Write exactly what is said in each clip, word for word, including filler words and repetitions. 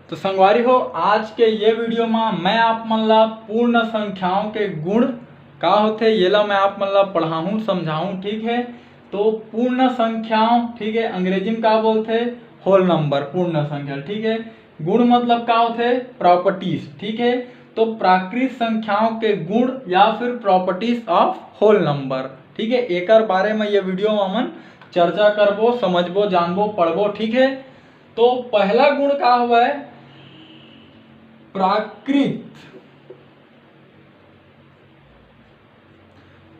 तो संगवारी हो, आज के ये वीडियो में मैं आप मन ला पूर्ण संख्याओं के गुण का होथे, ये ला मैं आप मन ला पढ़ाहूँ, समझाहूँ, ठीक है। तो पूर्ण संख्याओं, ठीक है, अंग्रेजी में का बोलथे? होल नंबर, पूर्ण संख्या, ठीक है। गुण मतलब का होथे? प्रॉपर्टीज, ठीक है। तो प्राकृत संख्याओं के गुण या फिर प्रॉपर्टीज ऑफ होल नंबर, ठीक है, एकर बारे में ये वीडियो में हमन चर्चा करबो, समझबो, जानबो, पढ़बो, ठीक है। तो पहला गुण का हुआ है? प्राकृत,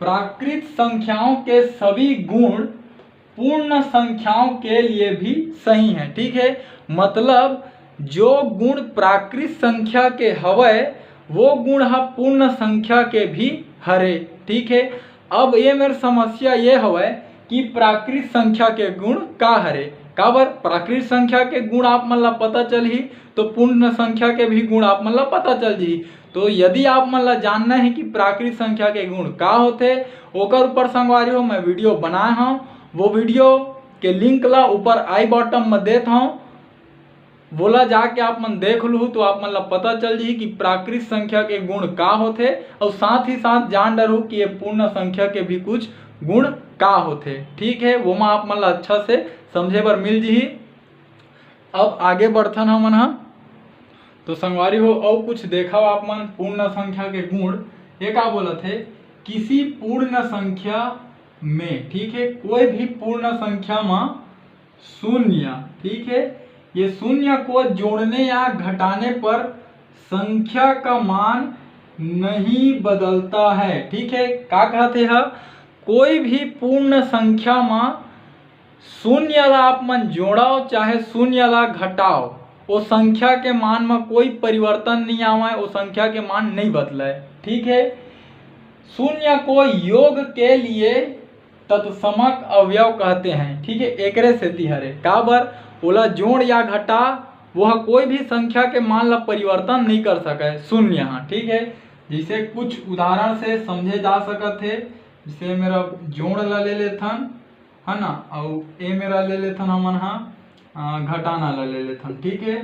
प्राकृत संख्याओं के सभी गुण पूर्ण संख्याओं के लिए भी सही है, ठीक है। मतलब जो गुण प्राकृत संख्या के हवय, वो गुण ह पूर्ण संख्या के भी हरे, ठीक है। अब ये मेर समस्या ये हवय कि प्राकृत संख्या के गुण का हरे, काबर प्राकृत संख्या के गुण आप मन ला पता चलही तो पूर्ण संख्या के भी गुण आप मन ला पता चल जही। तो यदि आप मन ला जानना है कि प्राकृत संख्या के गुण का होथे, ओकर ऊपर संगवारी हो मैं वीडियो बनाए हव। वो वीडियो के लिंक ला ऊपर आई बॉटम में देत हव, वोला जाके आप मन देख लूहू तो आप मन ला पता चल जही कि प्राकृत संख्या के गुण का होथे और साथ ही साथ जान डरहू कि ये पूर्ण संख्या के भी कुछ गुण का होथे, ठीक है। वो मैं आप मन ला अच्छा से समझे बर मिल जही। अब आगे बढ़थन हमन ह। तो संगवारी हो, अउ कुछ देखव आप मन पूर्ण संख्या के गुण। ये का बोलत हे? किसी पूर्ण संख्या में, ठीक है, कोई भी पूर्ण संख्या में शून्य, ठीक है, ये शून्य को जोड़ने या घटाने पर संख्या का मान नहीं बदलता है, ठीक है। का कहत हे ह? कोई भी पूर्ण संख्या में शून्य ला आप मन जोड़व चाहे शून्य ला घटाव, वो संख्या के मान में कोई परिवर्तन नहीं आवय, वो संख्या के मान नहीं बदलय, ठीक है। शून्य को योग के लिए तत्समक अवयव कहते हैं, ठीक है। एकरे सेती हरे, काबर ओला जोड़ या घटा, वो ह कोई भी संख्या के मान ला परिवर्तन नहीं कर सकय शून्य ह, ठीक है। जैसे कुछ उदाहरण से समझे जा सकत हे, जैसे मेरा जोड़ ला ले लेथन, है ना, अउ ए मेरा ले लेथन हमन हा, अ, घटाना ला ले लेथन, ठीक है।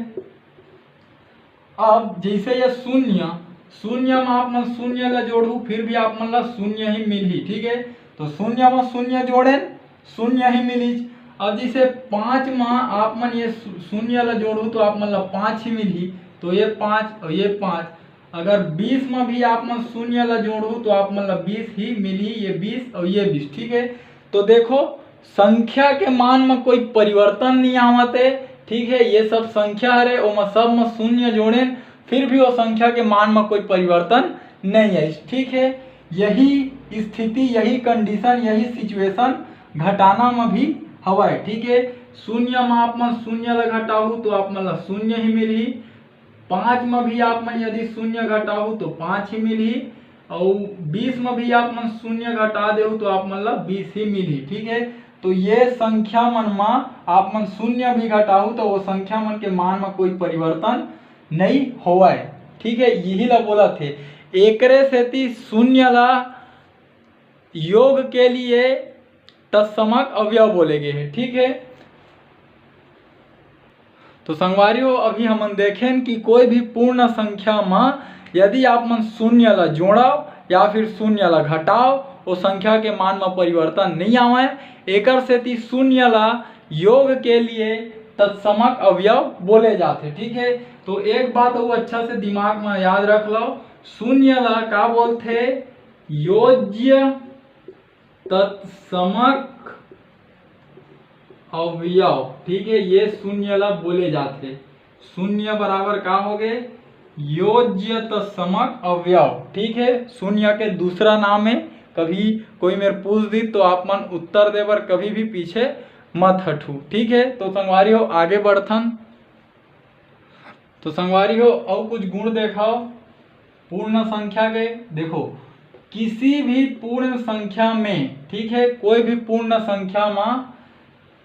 अब जैसे ये शून्य, शून्य में आप मन शून्य ला जोड़हू, फिर भी आप मन ला शून्य ही मिलही, ठीक है। तो शून्य में शून्य जोड़ेन, शून्य ही मिलिच। अब जैसे पाँच में आप मन ये शू-, शून्य ला जोड़हू तो आप मन ला पाँच ही मिलही, तो ये पाँच और ये पाँच। अगर बीस में भी आप मन शून्य ला जोड़हू तो आप मन ला बीस ही मिलही, ये बीस और ये बीस, ठीक है। तो देखो, संख्या के मान में कोई परिवर्तन नहीं आवत हे, ठीक है। ये सब संख्या हरे, ओमा सब में शून्य जोड़ेन, फिर भी वो संख्या के मान में कोई परिवर्तन नहीं आइस, ठीक है। यही स्थिति, यही कंडीशन, यही सिचुएशन घटाना में भी हवय, ठीक है। शून्य में आप मन शून्य ला घटाहू तो आप मन ला शून्य ही मिलही, पाँच में भी आप मन यदि शून्य घटाहू तो पाँच ही मिलही, अउ बीस में भी आप मन शून्य घटा देहू तो आप मन ला बीस ही मिलही, ठीक है। तो ये संख्या मन में आप मन शून्य भी घटाहू तो वो संख्या मन के मान में कोई परिवर्तन नहीं होवय, ठीक है। यही ला बोलत हे, एकरे सेती शून्य ला योग के लिए तत्समक अवयव बोले गए हे, ठीक है। तो संगवारी हो, अभी हमन देखेन कि कोई भी पूर्ण संख्या म यदि आप मन शून्य ला जोड़व या फिर शून्य ला घटाव, वो संख्या के मान म परिवर्तन नहीं आवय। एकर सेती शून्य ला योग के लिए तत्समक अवयव बोले जाथे, ठीक है। तो एक बात वो अच्छा से दिमाग में याद रख लो, शून्य ला का बोलथे? योज्य तत्समक अवयव, ठीक है, ये शून्य ला बोले जाथे। शून्य बराबर का हो गए? योज्य तत्समक अवयव, ठीक है। शून्य के दूसरा नाम है, कभी कोई मेरे पूछ दी तो आप मन उत्तर दे बर कभी भी पीछे मत हटू, ठीक है। तो संगवारी हो, आगे बढ़थन। तो संगवारी हो, अउ कुछ गुण देखाओ पूर्ण संख्या के। देखो, किसी भी पूर्ण संख्या में, ठीक है, कोई भी पूर्ण संख्या में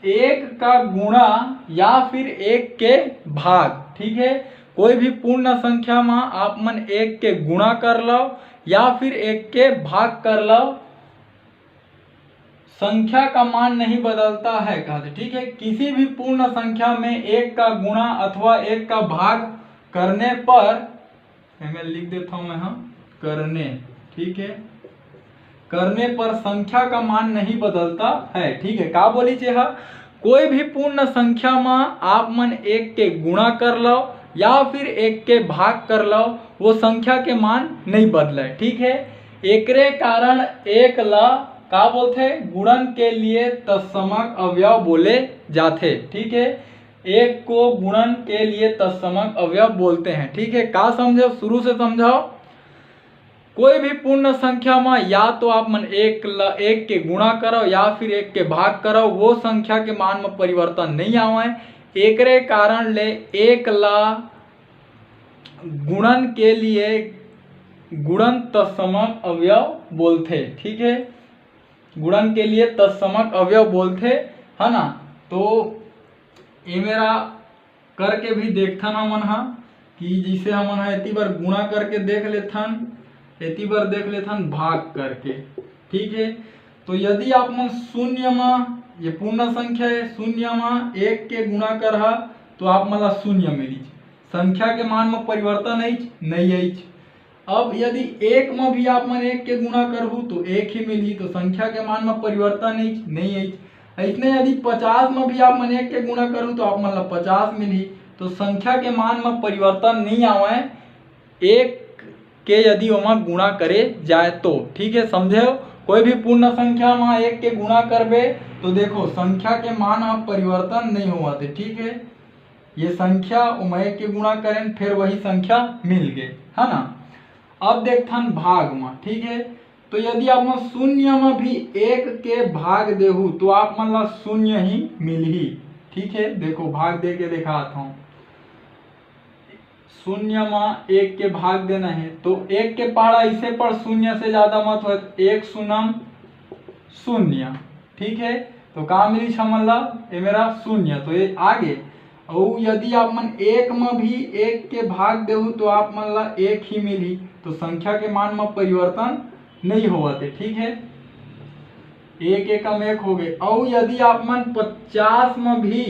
एक का गुणा या फिर एक के भाग, ठीक है, कोई भी पूर्ण संख्या में आप मन एक के गुणा कर लो या फिर एक के भाग कर लो, संख्या का मान नहीं बदलता है कहते, ठीक है। किसी भी पूर्ण संख्या में एक का गुणा अथवा एक का भाग करने पर, मैं लिख देता हूं मैं, हाँ, करने, ठीक है, करने पर संख्या का मान नहीं बदलता है, ठीक है। का बोली जे हा, कोई भी पूर्ण संख्या में आप मन एक के गुणा कर लो या फिर एक के भाग कर लो, वो संख्या के मान नहीं बदले, ठीक है। एकरे कारण एक ला का बोलथे, गुणन के लिए तत्समक अवयव बोले जाथे, ठीक है। एक को गुणन के लिए तत्समक अवयव बोलते हैं, ठीक है। का समझो, शुरू से समझाओ। कोई भी पूर्ण संख्या में या तो आप मन एक ल-, एक के गुणा करो या फिर एक के भाग करो, वो संख्या के मान में परिवर्तन नहीं आवे। एकरे कारण ले एक ला गुणन के लिए गुणन तत्समक अवयव बोलथे, ठीक है। गुणन के लिए तत्समक अवयव बोलथे, है ना। तो ये मेरा करके भी देखथन हमन हा कि जैसे हमन हा एती बर गुणा करके देख लेथन, एती बर देख लेथन भाग करके, ठीक है। तो यदि आप मन शून्य मा, ये पूर्ण संख्या है, शून्य मा एक के गुणा करहा तो आप मन ला शून्य मिलिच, संख्या के मान में परिवर्तन आइच नहीं आइच। अब यदि एक में भी आप मन एक के गुणा करहू तो एक ही मिलही, तो संख्या के मान में परिवर्तन आइच नहीं आइच। ऐसने यदि पचास में भी आप मन एक के गुणा करहू तो आप मन ला पचास मिलही, तो संख्या के मान में परिवर्तन नहीं आवे एक के यदि ओमा गुणा करे जाए तो, ठीक है, समझे हो। कोई भी पूर्ण संख्या में एक के गुणा करबे तो देखो संख्या के मान में परिवर्तन नहीं होवत हे, ठीक है। ये संख्या ओमा एक के गुणा करेन, फिर वही संख्या मिल गे, है ना। अब देखथन भाग में, ठीक है। तो यदि आप मन शून्य में भी एक के भाग देहू तो आप मन ला शून्य ही मिलही, ठीक है। देखो भाग दे के देखात हूँ, शून्य में एक के भाग देना है तो एक के पहाड़ा इसे पर शून्य से ज्यादा मत हो, एक शून्यम शून्य, ठीक है। तो का मिलिस हमन ला, ये मेरा शून्य, तो ये आगे। और यदि आप मन एक में भी एक के भाग देहू तो आप मन ला एक ही मिलही, तो संख्या के मान में परिवर्तन नहीं होवत हे, ठीक है। एक एकम एक हो गए। और यदि आप मन पचास में भी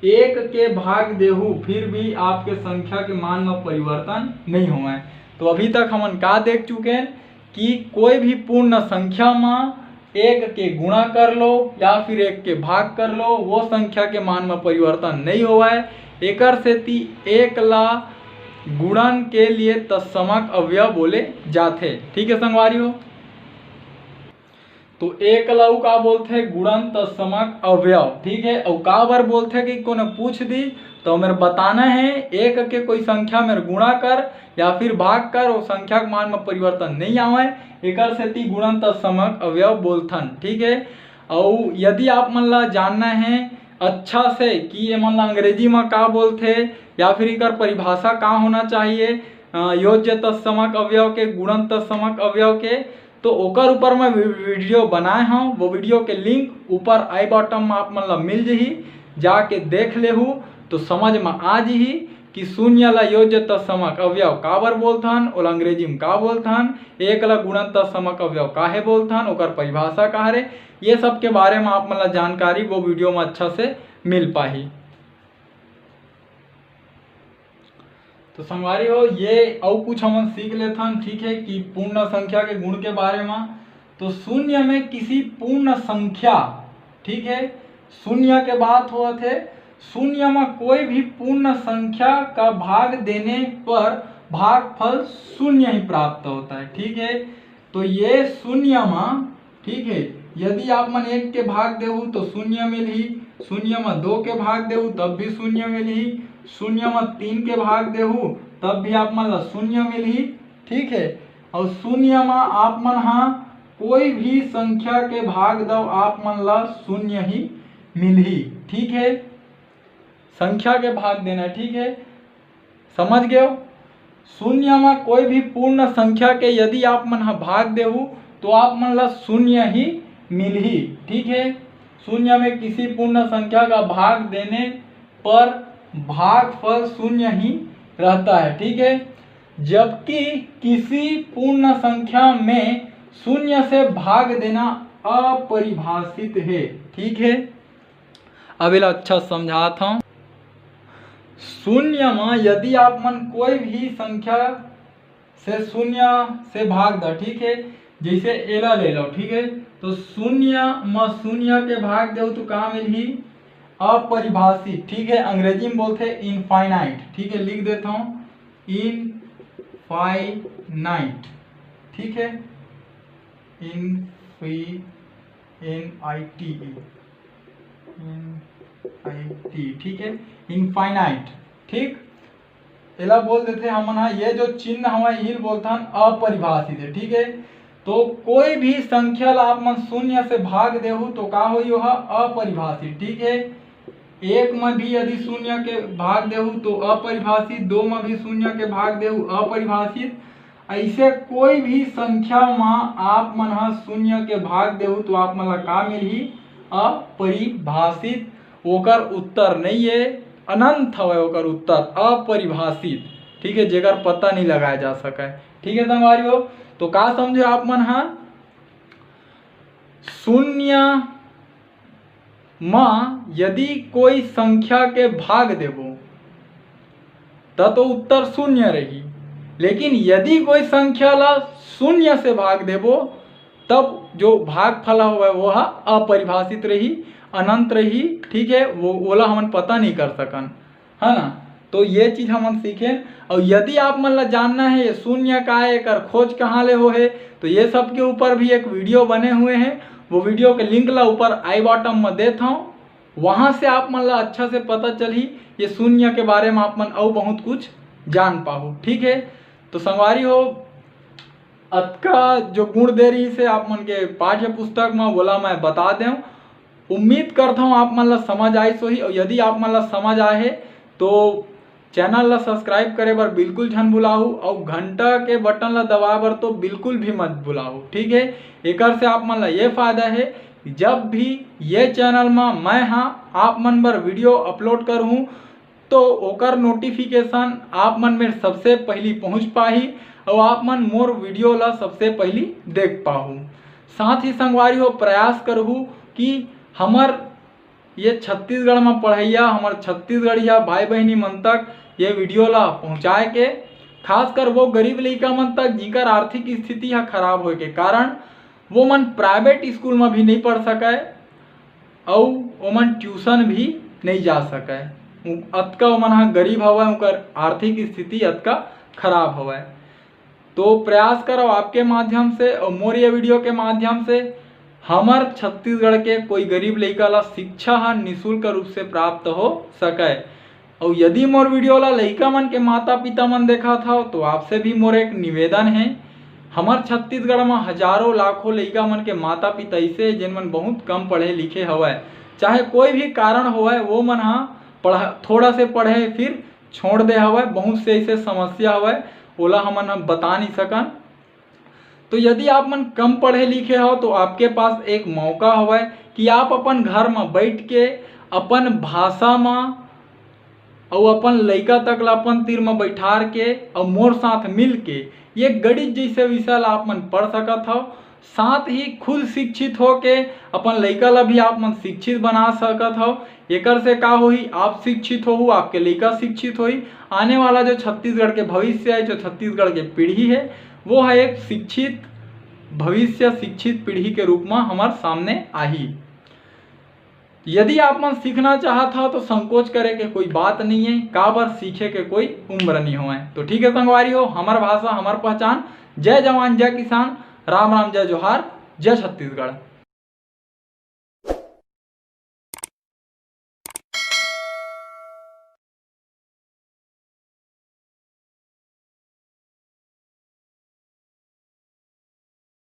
एक के भाग देहू फिर भी आपके संख्या के मान में परिवर्तन नहीं होवय। तो अभी तक हमन का देख चुके हैं कि कोई भी पूर्ण संख्या में एक के गुणा कर लो या फिर एक के भाग कर लो, वो संख्या के मान में परिवर्तन नहीं होवय। एकर सेती एक ला गुणन के लिए तत्समक अवयव बोले जाथे, ठीक है संगवारी हो। तो एक ला अउ का बोलथे, गुणन तत्समक अवयव, ठीक है। अउ काबर बोलथे कि कोनो पूछ दी तो मेरे बताना है, एक के कोई संख्या मेरे गुणा कर या फिर भाग कर, वो संख्या के मान में परिवर्तन नहीं आवे, एकर सेती गुणन तत्समक अवयव बोलथन, ठीक है। अउ यदि आप मन ला जानना है अच्छा से कि ये मन ला अंग्रेजी में का बोलथे या फिर एकर परिभाषा का होना चाहिए, अ, योज्य तत्समक अवयव के, गुणन तत्समक अवयव के, तो ओकर ऊपर मैं वी-, वीडियो बनाए हूँ। वो वीडियो के लिंक ऊपर आई बॉटम में आप मन ला मिल जही, जाके देख लेहू तो समझ में आ जही कि शून्य ला योज्य तत्समक अवयव काबर बोलथन, ओला अंग्रेजी में का बोलथन, एक ला गुणन तत्समक अवयव काहे बोलथन, ओकर परिभाषा का हरे, ये सब के बारे में आप मन ला जानकारी वो वीडियो में अच्छा से मिल पाही। तो संगवारी हो, ये अउ कुछ हमन सीख लेथन, ठीक है, कि पूर्ण संख्या के गुण के बारे में। तो शून्य में किसी पूर्ण संख्या, ठीक है, शून्य के बात होवत हे, शून्य में कोई भी पूर्ण संख्या का भाग देने पर भागफल शून्य ही प्राप्त होता है, ठीक है। तो ये शून्य में, ठीक है, यदि आप मन एक के भाग देहू तो शून्य मिलही, शून्य में दो के भाग देहू तब भी शून्य मिलही, शून्य में तीन के भाग देहू तब भी आप मन ला शून्य मिलही, ठीक है। और शून्य में आप मन हा कोई भी संख्या के भाग दव, आप मन ला शून्य ही मिलही, ठीक है। संख्या के भाग देना, ठीक है, समझ गए हो। शून्य में कोई भी पूर्ण संख्या के यदि आप मन हा भाग देहू तो आप मन ला शून्य ही मिलही, ठीक है। शून्य में किसी पूर्ण संख्या का भाग देने पर भागफल शून्य ही रहता है, ठीक है। जबकि किसी पूर्ण संख्या में शून्य से भाग देना अपरिभाषित हे। ठीक है, अब एला अच्छा समझात हूँ। शून्य म यदि आप मन कोई भी संख्या से शून्य से भाग द, ठीक है, जैसे एला ले लो, ठीक है, तो शून्य म शून्य के भाग देव तो का मिलही? अपरिभाषित। ठीक है, अंग्रेजी में बोलते हैं इनफाइनाइट। ठीक है, लिख देता हूँ इनफाइनाइट। ठीक है, infi N I T E N I T. ठीक है, इनफाइनाइट। ठीक, एला बोल देते हमन हा, ये जो चिन्ह हवय, इल बोलथन अपरिभाषित है। ठीक है, तो कोई भी संख्या ला आप मन शून्य से भाग देहू तो का होही? ओहा अपरिभाषित। ठीक है, एक में भी यदि शून्य के भाग देहू तो अपरिभाषित, दो में भी शून्य के भाग देहू अपरिभाषित। ऐसे कोई भी संख्या में आप मन ह शून्य के भाग देहू तो आप मन ला का मिलही? अपरिभाषित। ओकर उत्तर नहीं है, अनंत हवय ओकर उत्तर, अपरिभाषित। ठीक है, जेकर पता नहीं लगाया जा सके। ठीक है संगवारी हो, तो का समझे आप मन हा? शून्य म यदि कोई संख्या के भाग देबो त तो उत्तर शून्य रही, लेकिन यदि कोई संख्या ला शून्य से भाग देबो तब जो भागफल हवय वो ह अपरिभाषित रही, अनंत रही। ठीक है, वो ओला हमन पता नहीं कर सकन, है ना? तो ये चीज हमन सीखेन। और यदि आप मन ला जानना है ये शून्य का है, एकर खोज कहाँ ले हो है, तो ये सब के ऊपर भी एक वीडियो बने हुए हैं। वो वीडियो के लिंक ला ऊपर आई बॉटम में देत हूँ, वहाँ से आप मन ला अच्छा से पता चलही ये शून्य के बारे में, आप मन अउ बहुत कुछ जान पाहू। ठीक है, तो संगवारी हो, अतका जो गुण दे रही से आप मन के पाठ्य पुस्तक में, बोला मैं बता दें। उम्मीद करता हूँ आप मन ला समझ आइस होही, और यदि आप मन ला समझ आए है तो चैनल ला सब्सक्राइब करे बर बिल्कुल झन भुलाहू, और घंटा के बटन ला दबाए बर तो बिल्कुल भी मत भुलाहू। ठीक है, एकर से आप मन ला ये फायदा है कि जब भी ये चैनल में मैं हाँ आप मन बर वीडियो अपलोड करूँ तो ओकर नोटिफिकेशन आप मन में सबसे पहली पहुँच पाही, और आप मन मोर वीडियो ला सबसे पहली देख पाहू। साथ ही संगवारी हो, प्रयास करहू कि हमर ये छत्तीसगढ़ में पढ़ैया हमर छत्तीसगढ़िया भाई बहिनी मन तक ये वीडियो ला पहुँचाए के, खासकर वो गरीब लइका मन तक जिकर आर्थिक स्थिति ह खराब होए के कारण वो मन प्राइवेट स्कूल में भी नहीं पढ़ सके, अउ ओमन ट्यूशन भी नहीं जा सके। उ-, अतका ओमन ह गरीब हवय, उनकर आर्थिक स्थिति अतका खराब हवय। तो प्रयास करो आपके माध्यम से और मोर ये वीडियो के माध्यम से हमर छत्तीसगढ़ के कोई गरीब लइका ला शिक्षा ह निशुल्क रूप से प्राप्त हो सके। और यदि मोर वीडियो ला लइका मन के माता पिता मन देखत हव तो आपसे भी मोर एक निवेदन है, हमर छत्तीसगढ़ में हजारों लाखों लइका मन के माता पिता ऐसे हे, जेन मन बहुत कम पढ़े लिखे हवय, चाहे कोई भी कारण होवय, वो मन ह पढ़ा, थोड़ा से पढ़े फिर छोड़ दे हवय। बहुत से ऐसे समस्या हवय, ओला हमन ह बता नहीं सकन। तो यदि आप मन कम पढ़े लिखे हो तो आपके पास एक मौका हवय कि आप अपन घर में बैठ के अपन भाषा में अउ अपन लइका तक ला अपन तीर म बैठार के अउ मोर साथ मिल के ये गणित जैसे विषय ला आप मन पढ़ सकत हव। साथ ही खुद शिक्षित होके अपन लइका ला भी आप मन शिक्षित बना सकत हव। एकर से का होही, आप शिक्षित होहू, आपके लइका शिक्षित होही, आने वाला जो छत्तीसगढ़ के भविष्य है, जो छत्तीसगढ़ के पीढ़ी है, वो है एक शिक्षित भविष्य, शिक्षित पीढ़ी के रूप में हमार सामने आही। यदि आप मन सीखना चाहत हव तो संकोच करे के कोई बात नहीं है, काबर सीखे के कोई उम्र नहीं होवय। तो ठीक है संगवारी हो, हमर भाषा हमर पहचान। जय जवान जय किसान, राम राम जय जोहार, जय छत्तीसगढ़।